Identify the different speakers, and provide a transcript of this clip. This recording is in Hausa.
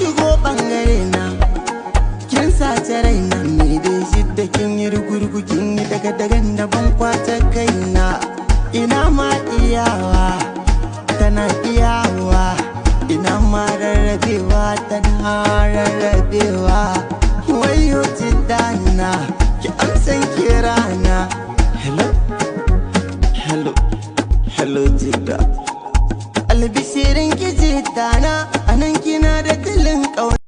Speaker 1: Shigo bangare na, kin sace raina. Ni dai jidda kin yi rugurgu, kin yi daga dagan da ban kwata kaina. Ina ma iyawa tana iyawa, ina ma rarrabewa tana rarrabewa. Wayo tidana, ki amsan kirana. Hello.